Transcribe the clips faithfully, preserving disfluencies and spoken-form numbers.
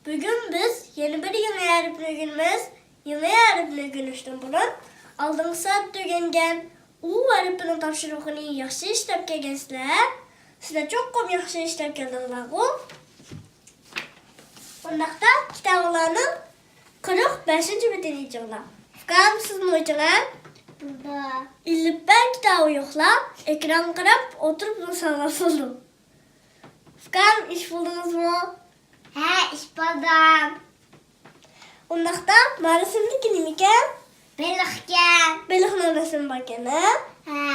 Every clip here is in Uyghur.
بۈگۈن بىز يەنە بىر يېڭى ھەرپنى ئۆگىنىمىز. يېڭى ھەرپنى ئۆگىنىشتىن بۇرۇن، ئالدىنقى سائەتتە ئۆگەنگەن ئۇ ھەرپىنىڭ تاپشۇرۇقىنى ياخشى ئىشلەپ كەلگەنسىلەر. سىلەر چوقۇم ياخشى ئىشلەپ كەلدىڭلارغۇ؟ ئۇنداقتا كىتابلارنىڭ قىرىق بەشىنچى بېتىنى ئېچىڭلار. ئۇكام، سىزمۇ ئېچىڭە. بولدى. ئېلىپبە كىتابى يوقلار، ئېكرانغا قاراپ ئولتۇرۇپ تۇرساڭلار بولىدۇ. ئۇكام، ئېچىپ بولدىڭىزمۇ؟ ھە، ئېچىپ بولدۇم. ئۇنداقتا، ما رەسىمدىكى نېمىكەن؟ بېلىقكەن. بېلىقنىڭ رەسىمى باركەن، ھە؟ ھە.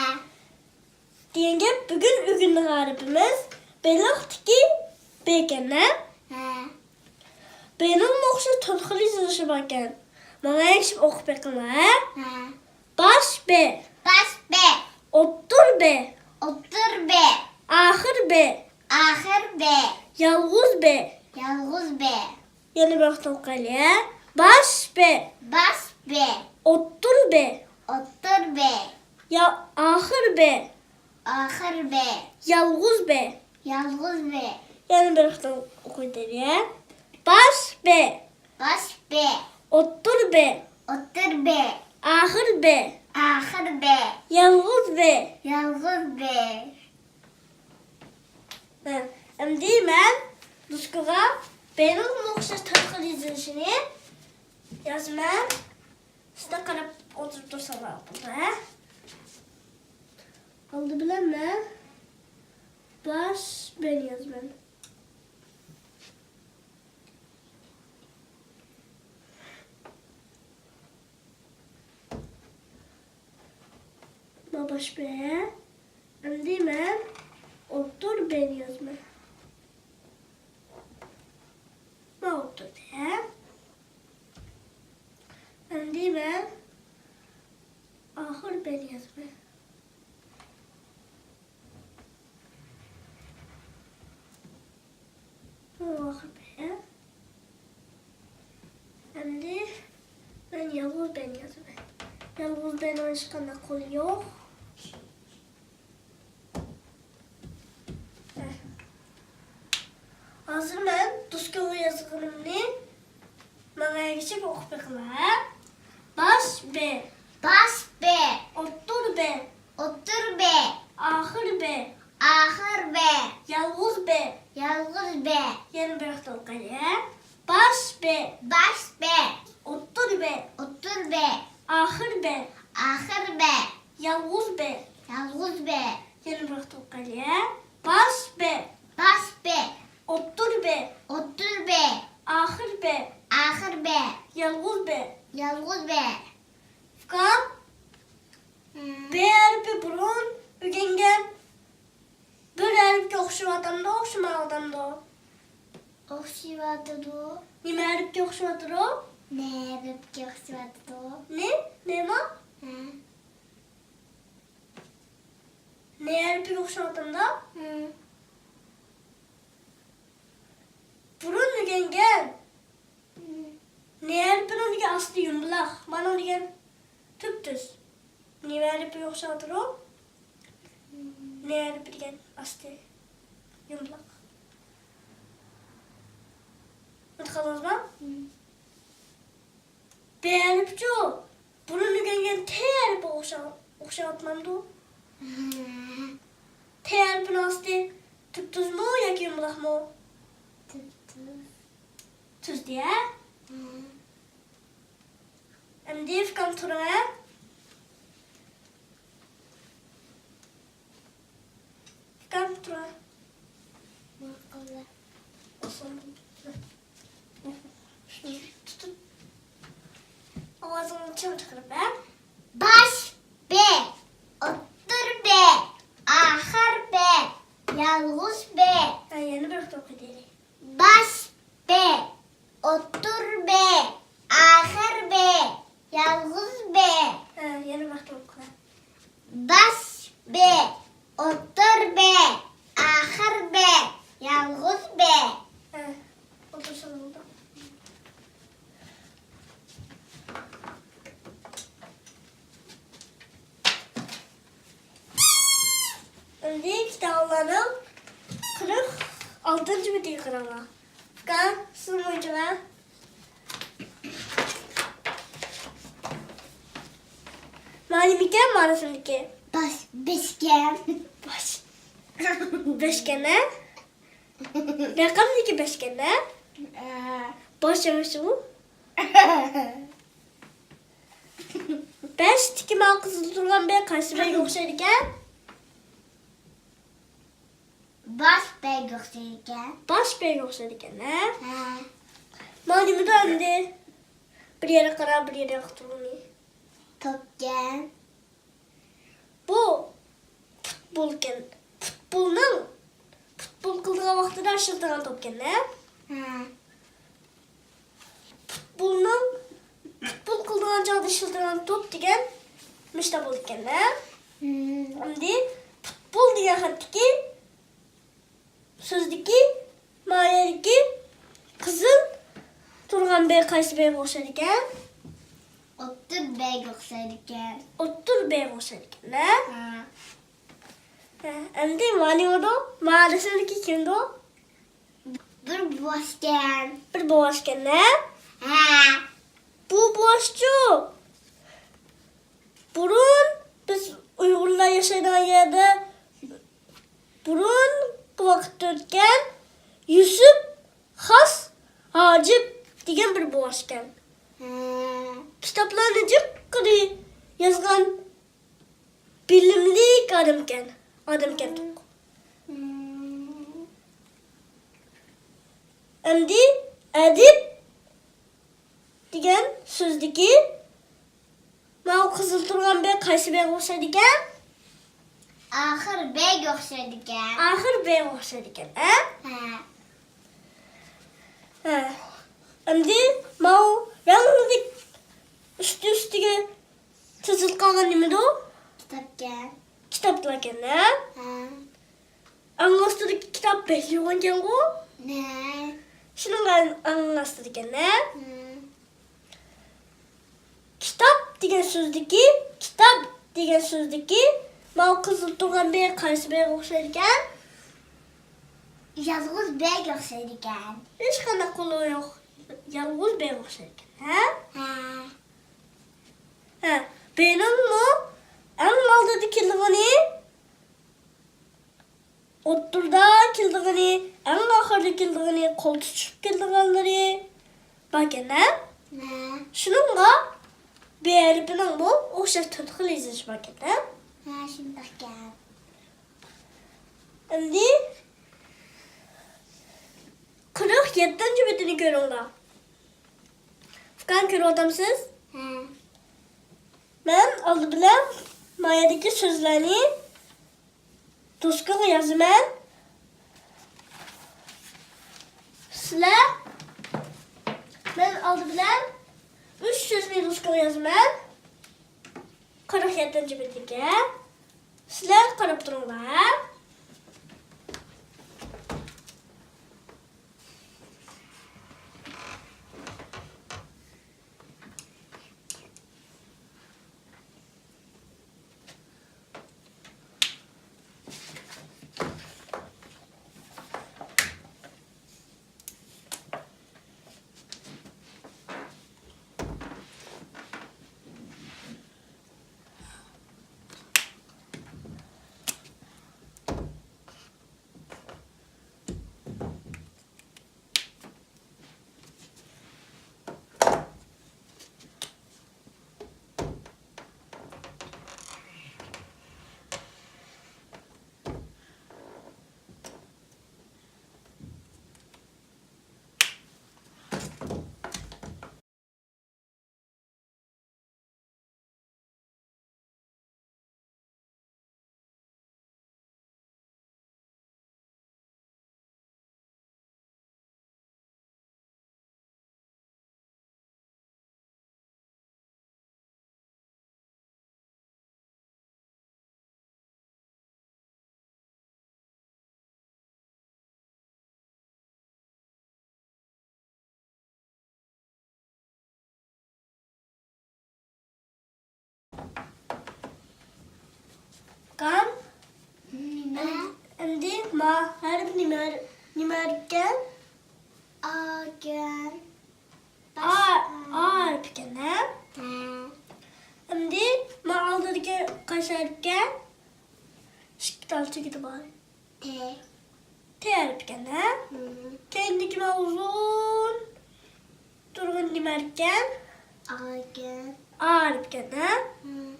دېگەن گەپ، بۈگۈن ئۆگىنىدىغان ھەرپىمىز بېلىقتىكى بېكەن، ھە؟ ھە. بېنىڭمۇ ئوخشاش تۆت خىل يېزىلىشى باركەن. ماڭا ئەگىشىپ ئوقۇپ بېقىڭلار، ھە؟ ھە. باش بې. باش بې. ئوتتۇر بې. ئوتتۇر بې. ئاخىر بې. ئاخىر بې. يالغۇز بې. يالغۇز بې. يەنە بىر قېتىم ئوقۇيلى، ھە؟ باش بې. باش بې. ئوتتۇر بې. ئوتتۇر بې. يا، ئاخىر بې. ئاخىر بې. يالغۇز بې. يالغۇز بې. يەنە بىر قېتىم ئوقۇيلى، ھە؟ باش بې. باش بې. ئوتتۇر بې. ئوتتۇر بې. ئاخىر بې. ئاخىر بې. يالغۇز بې. يالغۇز بې. ھە، ئەمدى مەن دوسكىغا بېنىڭمۇ ئوخشاش تۆت خىل يېزىلىشىنى يازىمەن. سىلەر قاراپ ئولتۇرۇپ تۇرساڭلار بولىدۇ، ھە؟ ئالدى بىلەن مەن باش بېنى يازىمەن. ما باش بې. ئەمدى مەن ئوتتۇر بېنى يازىمەن. ما ئوتتۇر بې. ئەمدى مەن ئاخىر بېنى يازىمەن. ئاخىر بېنى. ئەمدى مەن يالغۇز بېنى يازىمەن. يالغۇز بېنىڭ ھېچقانداق قولى يوق. ھازىر مەن دوسكىغا يازغىنىمنى ماڭا ئەگىشىپ ئوقۇپ بېقىڭلار، ھە؟ باش بې. باش بې. ئوتتۇر بې. ئوتتۇر بې. ئاخىر بې. ئاخىر بې. يالغۇز بې. يالغۇز بې. يەنە بىر قېتىم ئوقۇيلى، ھە؟ باش بې. باش بې. ئوتتۇر بې. ئوتتۇر بې. ئاخىر بې. ئاخىر بې. يالغۇز بې. يالغۇز بې. يەنە بىر قېتىم ئوقۇيلى، ھە؟ باش بې. باش بې. ئوتتۇر بې. ئوتتۇر بې. ئاخىر بې. ئاخىر بې. يالغۇز بې. يالغۇز بې. ئۇكام، ھىم. بې ھەرپى بۇرۇن ئۆگەنگەن بىر ھەرپكە ئوخشىۋاتامدۇ، ئوخشىمايۋاتامدۇ؟ ئوخشىۋاتىدۇ. نېمە ھەرپكە ئوخشىۋاتىدۇ؟ نې ھەرپكە ئوخشىۋاتىدۇ. نې؟ نېما؟ ھە. نې ھەرپىگە ئوخشاۋاتامدۇ؟ ھىم. بۇرۇن ئۆگەنگەن. ھىم. نې ھەرپىنىڭ دېگەن ئاستى يۇمىلاق، مانا دېگەن تۈپتۈز. نېمە ھەرپىگە ئوخشاۋاتىدۇ؟ ھىم. نې ھەرپى دېگەن ئاستى يۇمىلاق. ئۇنتۇپ قالدىڭىزمۇ؟ ھىم. بې ھەرپىچۇ؟ بۇرۇن ئۆگەنگەن تې ھەرپىگە ئوخشا-، ئوخشاۋاتمامدۇ؟ ھىم. تې ھەرپىنىڭ ئاستى تۈپتۈزمۇ ياكى يۇمىلاقمۇ؟ تۈپتۈز. تۈزدى، ھە؟ ھىم. ئەمدى ئۇكام تۇرۇڭ، ھە؟ ئۇكام تۇرۇڭ. ماقۇل. تۇتۇپ. ئاۋازىڭنى چىڭ چىقىرىپ، ھە؟ باش بې، ئوتتۇر بې، ئاخىر بې، يالغۇز بې. ھە، يەنە بىر قېتىم ئوقۇيلى. باش بې، ئوتتۇر بې، ئاخىر بې، يالغۇز بې. ھە، يەنە بىر قېتىم ئوقۇڭ. باش بې، ئوتتۇر بې، ئاخىر بې، يالغۇز بې. ھە، ئولتۇرسىلا بولدى. ئەمدى كىتابلارنىڭ قىرىق ئالتىنچى بېتىگە قاراڭلار. كان سموجغا. مانا نېمىكەن، مانا سىزنىڭكى؟ باش، بەشكەن. باش. بەشكەن، ھە؟ رەقەمدىكى بەشكەن، ھە؟ ئە. باش ئەمەس ئۇ. بەشتىكى مانا قىزىل تۇرغان بەگ قايسى بەگكە ئوخشايدىكەن؟ باش بەگكە ئوخشايدىكەن. باش بەگكە ئوخشايدىكەن، ھە؟ ھە. مانا نېمىدۇ ئەمدى؟ بىر يەرگە قارا، بىر يەرگە تۇرغىنى. توپكەن. بۇ پۇتبولكەن. پۇتبولنىڭ، پۇتبول قىلىدىغان ۋاقتىدا ئىشلىتىدىغان توپكەن، ھە؟ ھە. پۇتبولنىڭ، پۇتبول قىلىدىغان چاغدا ئىشلىتىدىغان توپ دېگەن مۇشۇنداق بولىدىكەن، ھە؟ مم. ئەمدى پۇتبول دېگەن خەتتىكى سۆزدىكى، مايەدىكى قىزىل تۇرغان بەگ قايسى بەگكە ئوخشايدىكەن؟ ئوتتۇر بەگكە ئوخشايدىكەن. ئوتتۇر بەگكە ئوخشايدىكەن، ھە؟ ھە. ھە، ئەمدى مانا نېمىدۇ؟ مانا رەسىمدىكى كىمدۇ؟ بىر بوۋاقكەن. بىر بوۋاقكەن، ھە؟ ھە. بۇ بوۋاقچۇ؟ بۇرۇن بىز ئۇيغۇرلار ياشايدىغان يەردە بۇرۇنقى ۋاقىتتا ئۆتكەن يۈسۈپ خاس ھاجىپ دېگەن بىر بوۋاقكەن. ھە. كىتابلارنى جىققىدە يازغان بىلىملىك ئادەمكەن، ئادەمكەن. مم. ئەمدى ئەدىب دېگەن سۆزدىكى ماۋۇ قىزىل تۇرغان بەگ قايسى بەگكە ئوخشايدىكەن؟ ئاخىر بەگكە ئوخشايدىكەن. ئاخىر بەگكە ئوخشايدىكەن، ھە؟ ھە. ھە. ئەمدى ماۋۇ رەڭلىك ئۈستى-ئۈستىگە تىزىلىپ قالغان نېمىدۇ؟ كىتابكەن. كىتابلاركەن، ھە؟ ھە. ئەڭ ئاستىدىكى كىتاب بەك يوغانكەنغۇ؟ نە. شۇنىڭغا ئەڭ ئاستىدىكەن، ھە؟ ھە. كىتاب دېگەن سۆزدىكى، كىتاب دېگەن سۆزدىكى ماۋۇ قىزىل تۇرغان بەگ قايسى بەگكە ئوخشايدىكەن؟ يالغۇز بەگكە ئوخشايدىكەن. ھېچقانداق قولى يوق. يالغۇز بەگكە ئوخشايدىكەن، ھە؟ ھە. ھە، بېنىڭمۇ ئەڭ ئالدىدا كېلىدىغىنى، ئوتتۇرىدا كېلىدىغىنى، ئەڭ ئاخىرىدا كېلىدىغىنى، قول تۇتۇشۇپ كېلىدىغانلىرى باركەن، ھە؟ ھە. شۇنىڭغا بې ھەرپىنىڭمۇ ئوخشاش تۆت خىل يېزىلىشى باركەن، ھە؟ ھە، شۇنداقكەن. ئەمدى قىرىق يەتتىنچى بېتىنى كۆرۈڭلار. ئۇكام، كۆرۈۋاتامسىز؟ ھە. مەن ئالدى بىلەن مايەدىكى سۆزلەرنى دوسكىغا يازىمەن. سىلەر، مەن ئالدى بىلەن ئۈچ سۆزنى دوسكىغا يازىمەن. قىرىق يەتتىنچى بېتىگە. سىلەر قاراپ تۇرۇڭلار. كام؟ نېمە؟ ئەمدى ما ھەرپ نېمە، نېمە ھەرپكەن؟ ئاكەن. ئا، ئا ھەرپىكەن، ھە؟ ھە. ئەمدى ما ئالدىدىكى قايسى ھەرپكەن؟ ئىككى تال چېكىتى بار. تې. تې ھەرپىكەن، ھە؟ ھىم. كەينىدىكى ما ئۇزۇن تۇرغىنى نېمە ھەرپكەن؟ ئاكەن. ئا ھەرپىكەن، ھە؟ ھىم.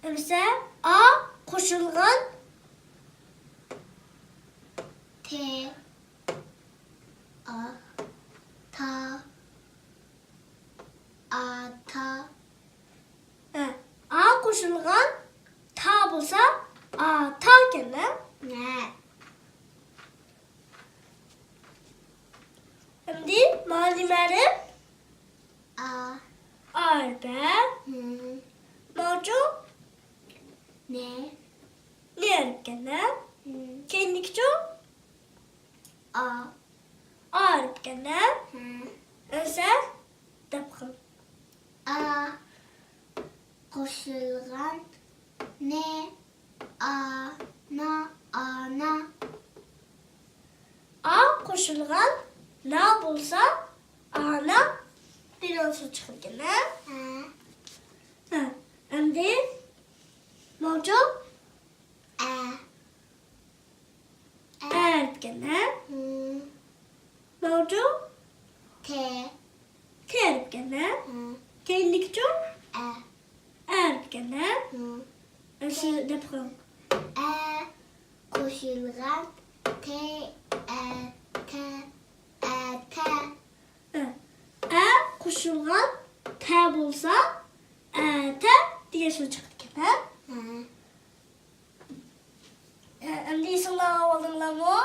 ئەمىسە ئا قوشۇلغان تې. ئا، تا. ئاتا. ھە، ئا قوشۇلغان تا بولسا ئاتاكەن، ھە؟ ھە. ئەمدى ما نېمە ھەرپ؟ ئا. ئا ھەرپى، ھە؟ ھىم. ماچۇ؟ نې. نې ھەرپىكەن، ھە؟ ھىم. كەينىدىكىچۇ؟ ئا. ئا ھەرپىكەن، ھە؟ ھە. ئەمىسە دەپ قىل. ئا قوشۇلغان نې، ئانا، ئانا. ئا قوشۇلغان نا بولسا ئانا دېگەن سۆز چىقىدىكەن، ھە؟ ھە. ھە. ئەمدى ماچۇ؟ ئە. ئە ھەرپىكەن، ھە؟ ھىم. ماۋۇچۇ؟ تې. تې ھەرپىكەن، ھە؟ ھىم. كەينىدىكىچۇ؟ ئە. ئە ھەرپىكەن، ھە؟ ھىم. ئە، سىز دەپ قىلىڭ. ئە قوشۇلغان تې، ئەتە، ئەتە. ئە. ئە قوشۇلغان تە بولسا، ئەتە دېگەن سۆز چىقىدىكەن، ھە؟ ھە. ئە، ئەمدى ئېسىڭلارغا ئالدىڭلارمۇ؟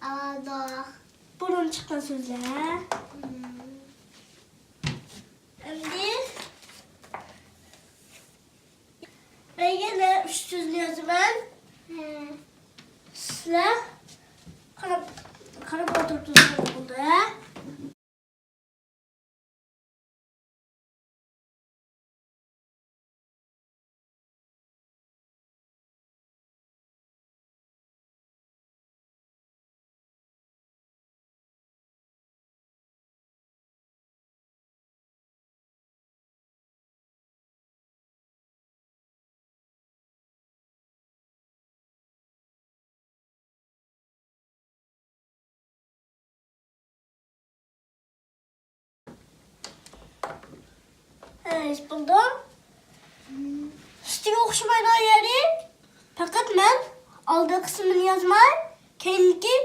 ئالدۇق. بۇرۇن چىققان سۆزلەر. مم. ئەمدى مەن يەنە ئۈچ سۆزنى يازىمەن. مم. سىلەر قاراپ، قاراپ ئولتۇرۇپ تۇرسىڭىز بولدى. ھە، ھېس بولدۇم. ئۈستىگە ئوخشىمايدىغان يېرى، پەقەت مەن ئالدى قىسمىنى يازماي، كەينىدىكى،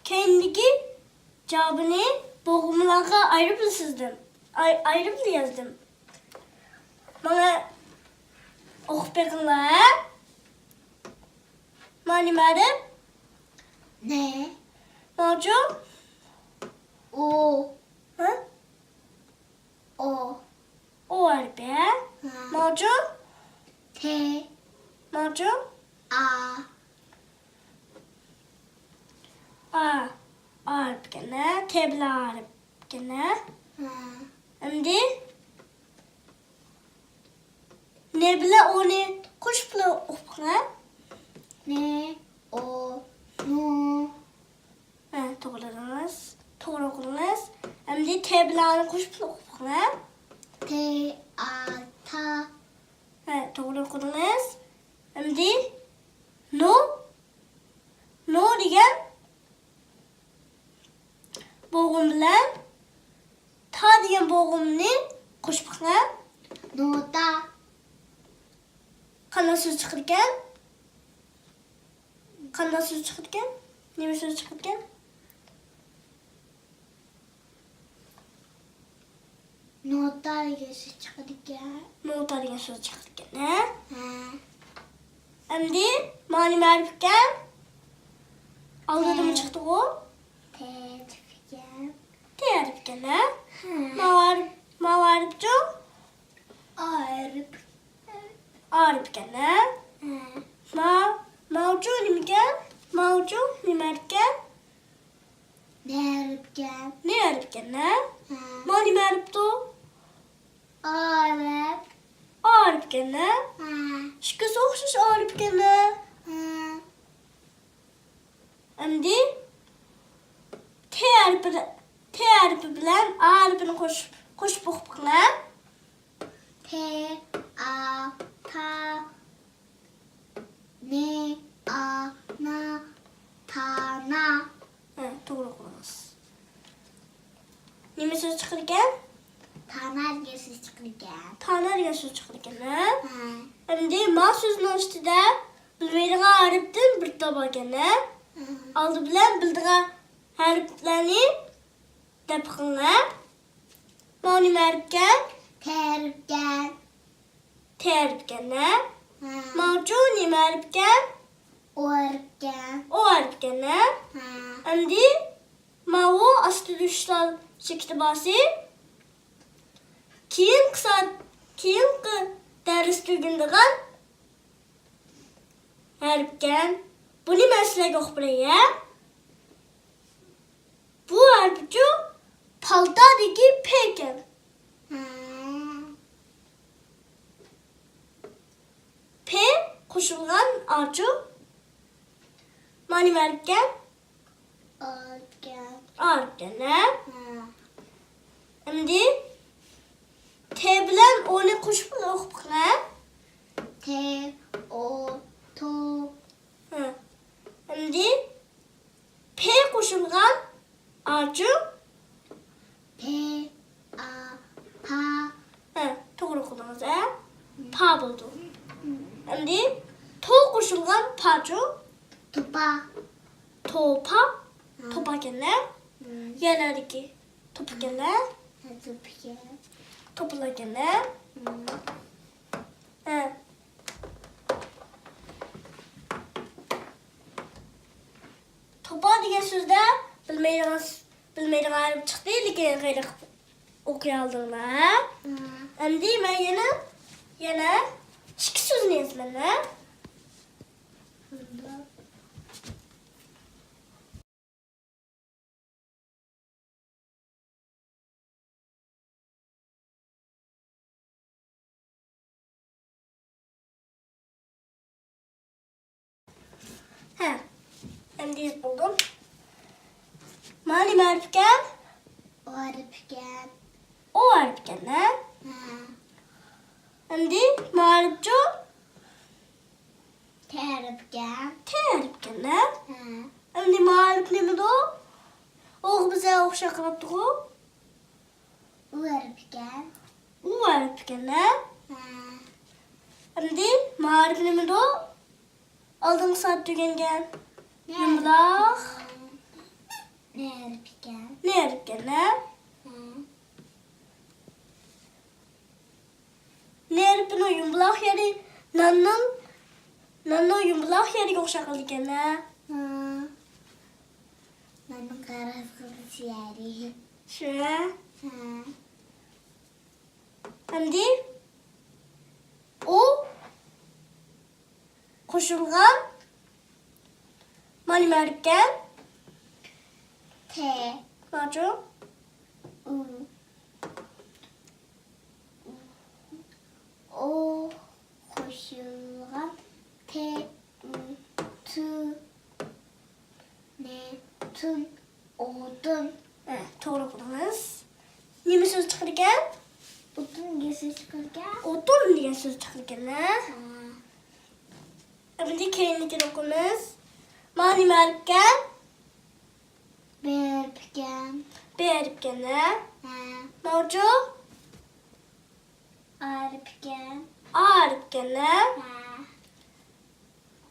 كەينىدىكى جاۋابىنى بوغۇملارغا ئايرىپلا سىزدىم. ئاي-، ئايرىپلا يازدىم. مانا ئوقۇپ بېقىڭلار، ھە؟ ما نېمە ھەرپ؟ نې. ماچۇ؟ ئو. ھە؟ ئو. ئو ھەرپى، ھە؟ ھە. ماچۇ؟ تې. ماچۇ؟ ئا. ئا. ئا ھەرپىكەن، ھە؟ تې بىلەن ئا ھەرپىكەن، ھە؟ ھە. ئەمدى نې بىلەن ئونى قوشۇپلا ئوقۇڭ، ھە؟ نې، ئو، نو. ھە، توغرا دېدىڭىز. توغرا ئوقۇدىڭىز. ئەمدى تې بىلەن ئانى قوشۇپلا ئوقۇڭ، ھە؟ تې، ئا، تا. ھە، توغرا ئوقۇدىڭىز. ئەمدى نو، نو دېگەن بوغۇم بىلەن تا دېگەن بوغۇمنى قوشۇپ بېقىڭ. نوتا. قانداق سۆز چىقىدىكەن؟ قانداق سۆز چىقىدىكەن؟ نېمە سۆز چىقىدىكەن؟ نوتا دېگەن سۆز چىقىدىكەن. نوتا دېگەن سۆز چىقىدىكەن، ھە؟ ھە. ئەمدى ما نېمە ھەرپىكەن؟ ئالدىدىمۇ تې. چىقتىغۇ؟ تې ھەرپىكەن. تې ھەرپىكەن، ھە؟ ھە. ما ھەرپ، ما ھەرپچۇ؟ ئا ھەرپ. ئا ھەرپىكەن، ھە؟ ھە. ما، ماۋچۇ نېمىكەن؟ ماۋچۇ نېمە ھەرپكەن؟ نې ھەرپىكەن. نې ھەرپىكەن، ھە؟ ھە. ما نېمە ھەرپتۇ؟ ئا ھەرپ. ئا ھەرپىكەن، ھە؟ ھە. ئىككىسى ئوخشاش ئا ھەرپىكەن، ھە؟ ھە. ئەمدى ت ھەرپى، ت ھەرپى بىلەن ئا ھەرپىنى قوشۇپ، قوشۇپ ئوقۇپ بېقىڭلار. ت، ئا، تا، ن، ئا، نا، تانا. ھە، توغرا ئوقۇدىڭىز. نېمە سۆز چىقىدىكەن؟ تانا دېگەن سۆز چىقىدىكەن. تانا دېگەن سۆز چىقىدىكەن، ھە؟ ھە. ئەمدى ما سۆزىنىڭ ئۈستىدە بىلمەيدىغان ھەرپتىن بىر تال باركەن، ھە؟ ھە. ئالدى بىلەن بىلىدىغان ھەرپلەرنى دەپ بېقىڭلار. ما نېمە ھەرپكەن؟ ت ھەرپكەن. ت ھەرپكەن، ھە؟ ھە. ماچۇ نېمە ھەرپكەن؟ ئو ھەرپكەن. ئو ھەرپكەن، ھە؟ ھە. ئەمدى ماۋۇ ئاستىدا ئۈچ تال چېكىتى بارسى. كېيىنكى سائەت، كېيىنكى دەرستە ئۆگىنىدىغان ھەرپكەن. بۇنى مەن سىلەرگە ئوقۇپ بېرەي، ھە؟ بۇ ھەرپچۇ پالتادىكى پ ئىكەن. ھە. پ قوشۇلغان ئاچۇ. ما نېمە ھەرپكەن؟ ئا ئىكەن. ئا ئىكەن، ھە؟ ھە. ئەمدى ت بىلەن ئونى قوشۇپ ئوقۇپ بېقىڭ، ھە؟ ت، ئو، تو. ھە. ئەمدى پ قوشۇلغان ئاچۇ. پ، ئا، پا. ھە، توغرا ئوقۇدىڭىز، ھە؟ پا بولىدۇ. ئەمدى تو قوشۇلغان پاچۇ. توپا. توپا. ھە. توپا ئىكەن، ھە؟ ھە. يەرلەردىكى توپا ئىكەن، ھە؟ ھە، توپا ئىكەن. توپىلار ئىكەن، ھە؟ ھە. ھە. توپا دېگەن سۆزدە بىلمەيدىغان، بىلمەيدىغان ھەرپ چىقتى، لېكىن غەيرەت قىلىپ ئوقۇيالىدىڭلار، ھە؟ ھە. ئەمدى مەن يەنە، يەنە ئىككى سۆزنى يازىمەن، ھە؟ ھە، ئەمدى يېزىپ بولدۇم. ما نېمە ھەرپكەن؟ ئو ھەرپكەن. ئو ھەرپكەن، ھە؟ ھە. ئەمدى ما ھەرپچۇ؟ ت ھەرپكەن. ت ھەرپكەن، ھە؟ ھە. ئەمدى ما ھەرپ نېمىدۇ؟ ئوغا بىزگە ئوخشاپ قېلىپتىغۇ. ئۇ ھەرپكەن. ئۇ ھەرپكەن، ھە؟ ھە. ئەمدى ما ھەرپ نېمىدۇ؟ ئالدىنقى سائەتتە ئۆگەنگەن. ن يۇمىلاق. ھەرپكەن. ن ھەرپكەن. ن ھەرپكەن، ھە؟ ھە. ن ھەرپىنىڭ يۇمىلاق يېرى ناننىڭ، ناننىڭ يۇمىلاق يېرىگە ئوخشاپ قالىدىكەن، ھە؟ ھە. ناننىڭ قارا قىلغان يېرى. شۇ، ھە؟ ھە. ئەمدى ئۇ قوشۇلغان ما نېمە ھەرپكەن؟ ت. ماچۇ؟ ئۇ. ئۇ قوشۇلغان ت، ئۇ، تۇ. نى، تۇن، ئوتۇن. ھە، توغرا ئوقۇدىڭىز. نېمە سۆز چىقىدىكەن؟ ئوتۇن دېگەن سۆز چىقىدىكەن. ئوتۇن دېگەن سۆز چىقىدىكەن، ھە؟ ھە. ئەمدى كەينىدىكىنى ئوقۇيمىز. ما نېمە ھەرپكەن؟ ب ھەرپكەن. ب ھەرپكەن، ھە؟ ھە. ماۋۇچۇ؟ ئا ھەرپكەن. ئا ھەرپكەن، ھە؟ ھە.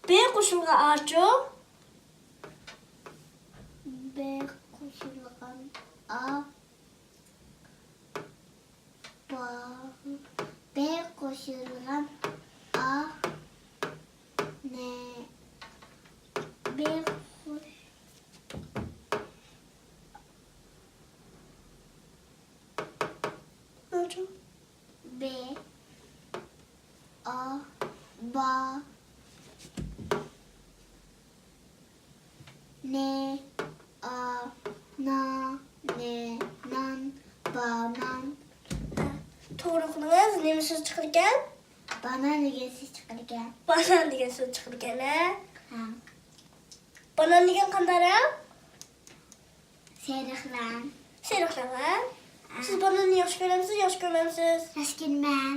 ب قوشۇلغان ئاچۇ؟ ب قوشۇلغان ئا. با-، ب قوشۇلغان ئا. ن. ب قوش-، ب، ئا، با. ن، ئا، نا، ن، نان، بانان. توغرا ئوقۇدىڭىز. نېمە سۆز چىقىدىكەن؟ بانان دېگەن سۆز چىقىدىكەن. بانان دېگەن سۆز چىقىدىكەن، ھە؟ ھە. ب بانان دېگەن قانداق رەڭ؟ سېرىق رەڭ. سېرىق رەڭ، ھە؟ ھە. سىز باناننى ياخشى كۆرەمسىز، ياخشى كۆرمەمسىز؟ ياخشى كۆرىمەن.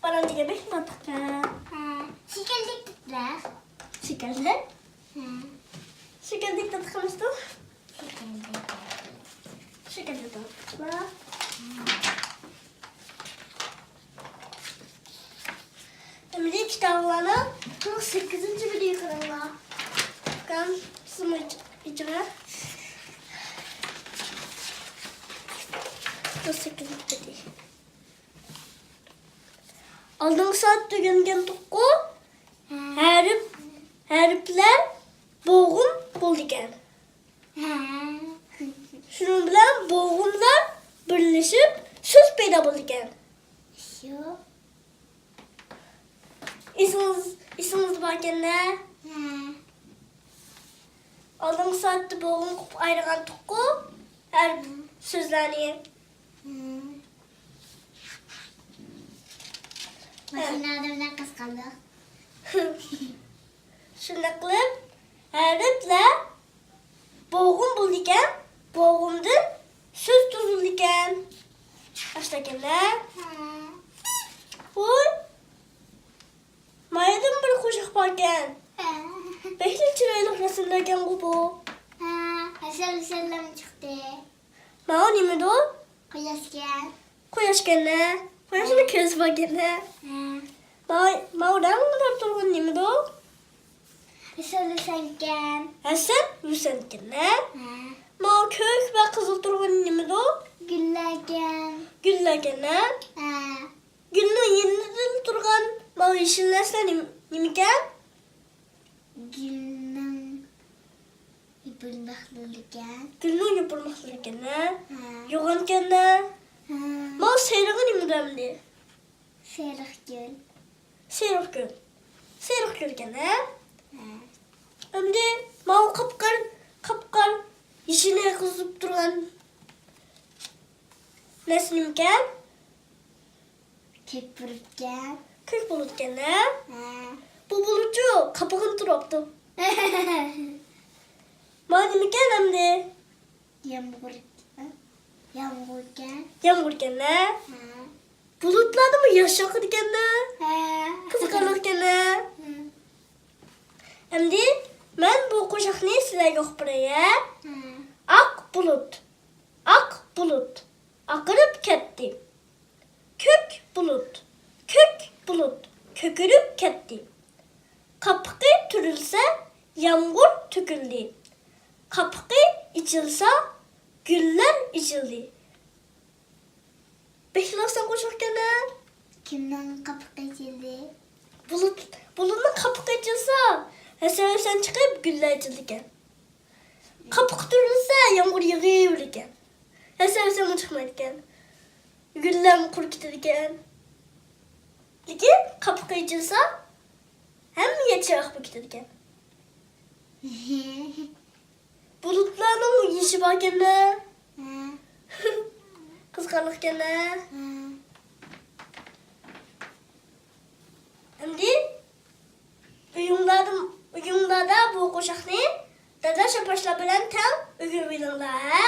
بانان دېگەن بەك تاتلىق رەڭ. ھە. شېكىللىك تاتلىق. شېكىللىك؟ ھە. شېكىللىك تاتلىق ئەمەستۇ؟ شېكىللىك. شېكىللىك تاتلىق. ھە. ئەمدى كىتابلارنىڭ قىرىق سەككىزىنچى بېتىگە قاراڭلار. ئۇكام، سىزمۇ ئېچىڭلار. قىرىق سەككىزىنچى بېتى. ئالدىنقى سائەتتە ئۆگەنگەنتۇققۇ، ھەرپ، ھەرپلەر بوغۇم بولىدىكەن. ھە. شۇنىڭ بىلەن بوغۇملار بىرلىشىپ سۆز پەيدا بولىدىكەن. شۇ. ئېسىڭىز، ئېسىڭىزدە باركەن-دە. ھە. ئالدىنقى سائەتتە بوغۇم قىلىپ ئايرىغانتۇققۇ ھەر سۆزلەرنى. ھە. ماشىنا ئادەملەر قىزىقارلىق. شۇنداق قىلىپ، ھەرپلەر بوغۇم بولىدىكەن، بوغۇمدىن سۆز تۈزۈلىدىكەن. ئاشۇنداكەن-دە. ھە. ۋوي، مايدىن بىر قوشاق باركەن. ھە. بەكلا چىرايلىق رەسىملەركەنغۇ بۇ. ھە، ھەسەل-ھۈسەللەرمۇ چىقتى. ماۋۇ نېمىدۇ؟ قۇياشكەن. قۇياشكەن-دە. قۇياشنىڭ كۆزى باركەن-دە. ھە. ماۋۇ، ماۋۇ رەڭدار تۇرغىنى نېمىدۇ؟ ھەسەل-ھۈسەنكەن. ھەسەل-ھۈسەنكەن-دە. ھە. ماۋۇ كۆك ۋە قىزىل تۇرغىنى نېمىدۇ؟ گۈللەركەن. گۈللەركەن-دە. ھە. گۈلنىڭ يېنىدا تۇرغان ماۋۇ يېشىل نەرسىلەر نېم-، نېمىكەن؟ گۈلنىڭ يوپۇرماقلىرىكەن. گۈلنىڭ يوپۇرماقلىرىكەن-دە. ھە. يوغانكەن-دە. ھە. ماۋۇ سېرىقى نېمىدۇ ئەمدى؟ سېرىق گۈل. سېرىق گۈل. سېرىق گۈلكەن-دە. ھە. ئەمدى ماۋۇ قاپقار، قاپقار يېشىلنى قىزىپ تۇرغان نەرسە نېمىكەن؟ كۆك بۇلۇتكەن. كۆك بۇلۇتكەن-دە. ھە. بۇ بۇلۇتچۇ قاپىقىنى تۇراپتۇ. مانا نېمىكەن ئەمدى؟ يامغۇر. ھە؟ يامغۇركەن. يامغۇركەن-دە. ھە. بۇلۇتلاردىمۇ ياش چاقىدىكەن-دە. ھە. قىزىقارلىقكەن-دە. ھە. ئەمدى مەن بۇ قوشاقنى سىلەرگە ئوقۇپ بېرەي، ھە؟ ھە. ئاق بۇلۇت. ئاق بۇلۇت ئاقىرىپ كەتتى. كۆك بۇلۇت، كۆك بۇلۇت كۆكىرىپ كەتتى. قاپىقى تۈرۈلسە، يامغۇر تۆكۈلدى. قاپىقى ئېچىلسا، گۈللەر ئېچىلدى. بەكلا ئاسان قوشاقكەن-دە. كىمنىڭ قاپىقى ئېچىلدى؟ بۇلۇت، بۇلۇتنىڭ قاپىقى ئېچىلسا، ھەسەل-ھۈسەل چىقىپ، گۈللەر ئېچىلىدىكەن. قاپىقى تۈرۈلسە، يامغۇر يېغىۋېرىدىكەن. ھەسەل-ھۈسەلمۇ چىقمايدىكەن. گۈللەرمۇ قۇرۇپ كېتىدىكەن. لېكىن قاپىقى ئېچىلسا، ھەممە يەر چىرايلىق بولۇپ كېتىدىكەن. بۇلۇتلارنىڭ يېشى باركەن-دە. ھە. قىزىقارلىقكەن-دە. ھە. ئەمدى ئۆيۈڭلاردا، ئۆيۈڭلاردا بۇ قوشاقنى داداش ئاپاشلار بىلەن تەڭ ئۆگىنىۋېلىڭلار، ھە؟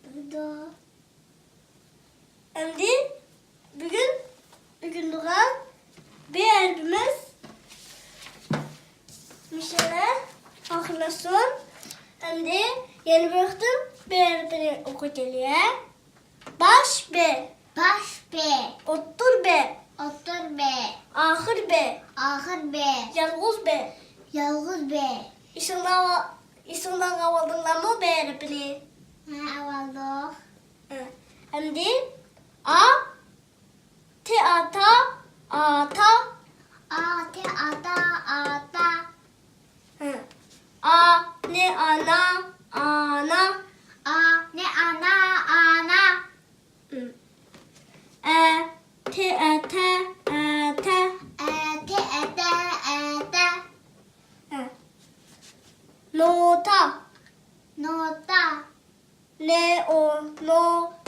بولىدۇ. ئەمدى بۈگۈن ئۆگىنىدىغان ب ھەرپىمىز مۇشۇ يەردە ئاخىرلاشسۇن. ئەمدى يەنە بىر قېتىم ب ھەرپىنى ئوقۇۋېتەيلى. باش ب. باش ب. ئوتتۇر ب. ئوتتۇر ب. ئاخىر ب. ئاخىر ب. يالغۇز ب. يالغۇز ب. ئېسىڭلار-، ئېسىڭلارغا ئاۋالدىڭلارمۇ ب ھەرپىنى؟ ھە، ئاۋالدۇق. ھە. ئەمدى ئا، تى ئاتا، ئاتا. ئا، تى ئاتا، ئاتا. ھە. ئا، نى ئانا، ئانا. ئا، نى ئانا، ئانا. ھم. ئە، تى ئەتە، ئەتە. ئە، تى ئەتە، ئەتە. ھە. نوتا. نوتا. نې ئو نو،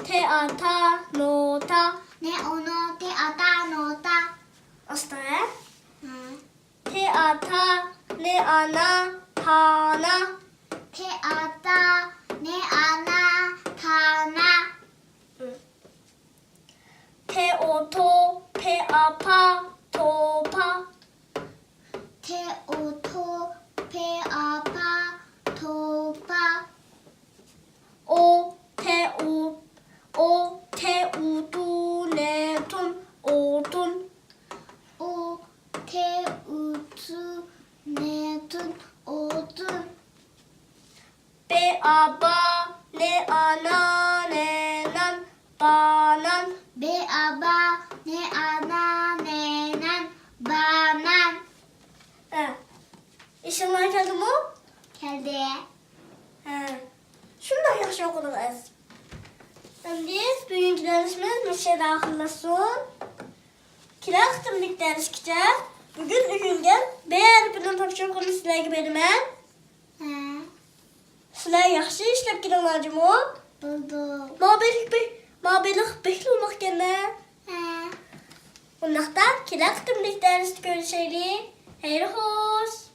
تې ئا تا، نوتا. نې ئو نو، تې ئا تا، نوتا. ئاستا، ھە؟ ھە. تې ئا تا، نې ئا نا، تانا. تې ئاتا، نې ئانا، تانا. تې ئوتو، پې ئاپا، توپا. تې ئوتو، پې ئاپا، توپا. ئو، تې ئۇ، ئو، تې ئۇ، تۇ، نې تۇن، ئوتۇن. ئو، تې ئۇ، تۇ، نې تۇن، ئوتۇن. بې ئابا، نې ئانا، نېنان، بانان. بې ئابا، نې ئانا، نېنان، بانان. ھە. ئېسىڭلارغا كەلدىمۇ؟ كەلدى. ھە. شۇنداق ياخشى ئوقۇدۇڭ ئەز. ئەمدى بۈگۈنكى دەرسىمىز مۇشۇ يەردە ئاخىرلاشسۇن. كېلەر قېتىملىق دەرسكىچە بۈگۈن ئۆگەنگەن بې ھەرپىنىڭ تاپشۇرۇقىنى سىلەرگە بېرىمەن. ھە. سىلەر ياخشى ئىشلەپ كېلىڭلار جۇمۇ. بولدى. ماڭا بېلىق بېك، ماڭا بېلىق بەكلا ئوماقكەن-دە. ھە. ئۇنداقتا كېلەر قېتىملىق دەرستە كۆرۈشەيلى. خەير خوش.